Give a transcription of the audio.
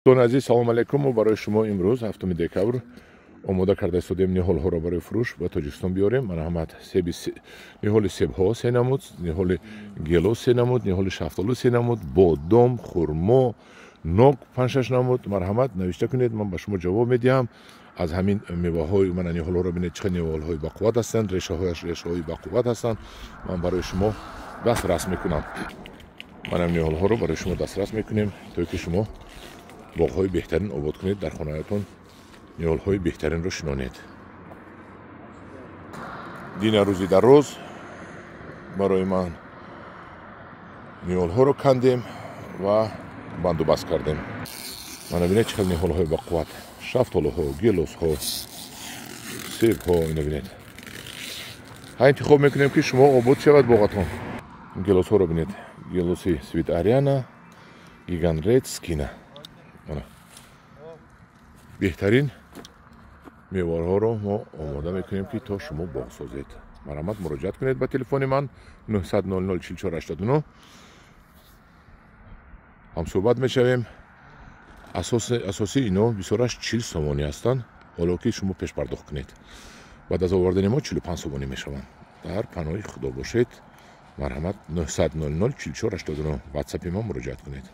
Дӯстони азиз, салом алайкум. Мо барои шумо имрӯз 7 декабр омода карда истодем ниҳолҳоро барои фурӯш ба Тоҷикистон биёрем. Марҳамат, себи, ниҳоли себҳо се намуд, ниҳоли гелос се намуд, ниҳоли шафтолу се намуд, бодом, хурмо, нок панҷ-шаш намуд. Марҳамат, навишта кунед, ман ба шумо ҷавоб медиҳам. Аз ҳамин меваҳои мана ниҳолҳоро бинед, чӣ қадр ниҳолҳои бақувват ҳастанд, решаҳояш решаҳои бақувват ҳастанд. Ман барои шумо дастрас мекунам. Манам ниҳолҳоро барои шумо дастрас мекунем, то ки шумо боғҳои беҳтарин обод кунед, дар хонаятон ниҳолҳои беҳтаринро шинонед. Дина рӯзи дароз барои ман ниҳолҳоро кандем ва бандубаст кардем. Мана бинед, чӣ хел ниҳолҳои бақувват: шафтолуҳо, гелосҳо, себҳо. Ина бинед, ҳа, интихоб мекунем, ки шумо обод шавад боғатон. Гелосҳоро бинед: гелоси Свит Ариана, Гигант Ред, Скина. Мана, беҳтарин меваҳоро мо омода мекунем, ки то шумо боғ созед. Марҳамат, муроҷиат кунед ба телефони ман 900 00 44 89, ҳамсӯҳбат мешавем. Асосии ино бисёраш 40 сомонӣ ҳастанд. Ҳоло ки шумо пешпардохт кунед, баъд аз овардани мо 45 сомонӣ мешаванд. Дар паноҳи Худо бошед. Марҳамат, 900 00 44 89, ватсапи мо муроҷиат кунед.